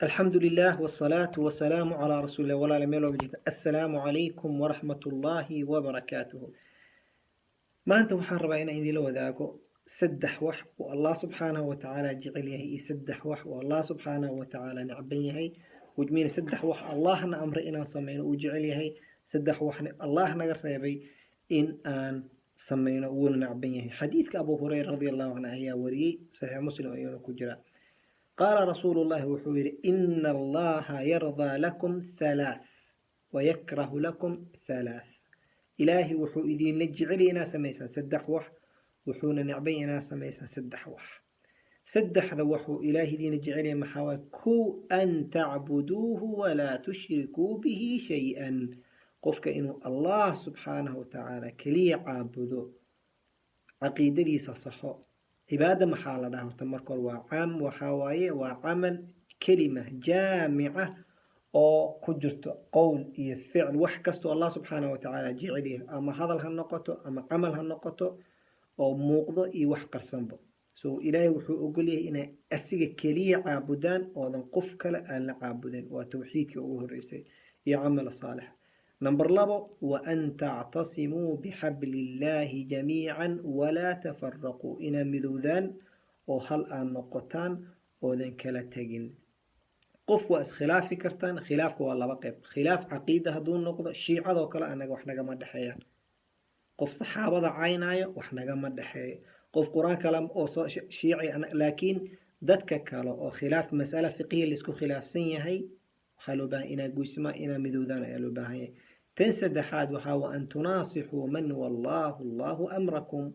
Alxamdu lilah wsalaatu wasalaamu calaa rasuulillah. Walaala, meel walba jirta, assalaamu calaykum waraxmat ullaahi wabarakaatuhu. Maanta waxaan rabaa inaan idinla wadaago saddex wax oo Allah subxaanahu wa tacaala jecel yahay iyo saddex wax oo Allah subxaanahu wa tacaala necban yahay. Which means saddex wax Allahna amray inaan sameyno, uu jecel yahay, saddex waxna Allah naga reebay in aan sameyno, wuuna necban yahay. Xadiidka Abu Hureyra radi Allahu canhu ayaa wariyey, Saxiix Muslim ayuuna ku jira. Qaala rasuulu llahi, wuxuu yidhi: "Ina Allaha yardaa lakum halaath wayakrahu lakum halaath." Ilaahay wuxuu idinla jecelyahay inaad samaysaan saddex wax, wuxuuna necbay inaad samaysaan saddex wax. Saddexda waxuu Ilaahay idiina jecelyahay maxaa waay? Kow, an tacbuduuhu walaa tushrikuu bihi shay-an. Qofka inuu Allah subxaanahu watacaala keliya caabudo, caqiidadiisa saxo. Cibaada maxaa la dhaha horta? Marka hore waa caam, waxaa waaye waa camal, kelima jaamica oo ku jirto qowl iyo ficil, wax kastoo Allah subxaanahu watacaala jecel yahay, ama hadal ha noqoto ama camal ha noqoto, oo muuqdo iyo wax qarsanba. So Ilaahay wuxuu ogol yahay inay asiga keliya caabudaan oodan qof kale aan la caabudin. Waa towxiidkii ugu horeysay iyo camal saalix. Number labo, wa an tactasimuu bixabli illaahi jamiican walaa tafaraquu. Inaa midowdaan oo hal aan noqotaan oodan kala tegin. Qof waa iskhilaafi kartaan, khilaafka waa laba qeyb. Khilaaf caqiida hadduu noqdo, shiicadoo kale, anaga wax nagama dhexeeyaan. Qof saxaabada caynaayo wax nagama dhexeeyo, qof Qur-aan kale oo soo shiici. Laakiin dadka kale oo khilaaf mas'ala fiqiya laisku khilaafsan yahay, waxaa loo baahan inaa guysmaa, inaa midowdaan ayaa loo baahan yahay. Tan saddexaad waxaa wa an tunaasixuu man wallaahu Allahu amrakum,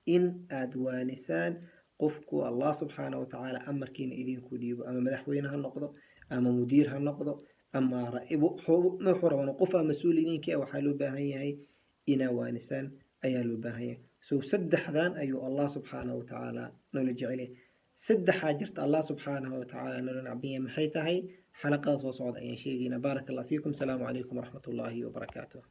in aad waanisaan qofku Allah subxaana wa tacaala amarkiina idinku dhiibo, ama madaxweyne ha noqdo ama mudiir ha noqdo ama wuxuu rabano, qofaa mas-uul idinka ah, waxaa loo baahan yahay inaa waanisaan ayaa loo baahan yahay. So saddexdan ayuu Allah subxaanahu wa tacaala noola jecelyahay. Saddexaa jirta Allah subxaanahu wa tacaala noola nacban yahay. Maxay tahay? Xalaqada soo socda ayaan sheegaynaa. Baaraka Allah fiikum. Asalaamu calaykum waraxmat ullaahi wabarakaatuh.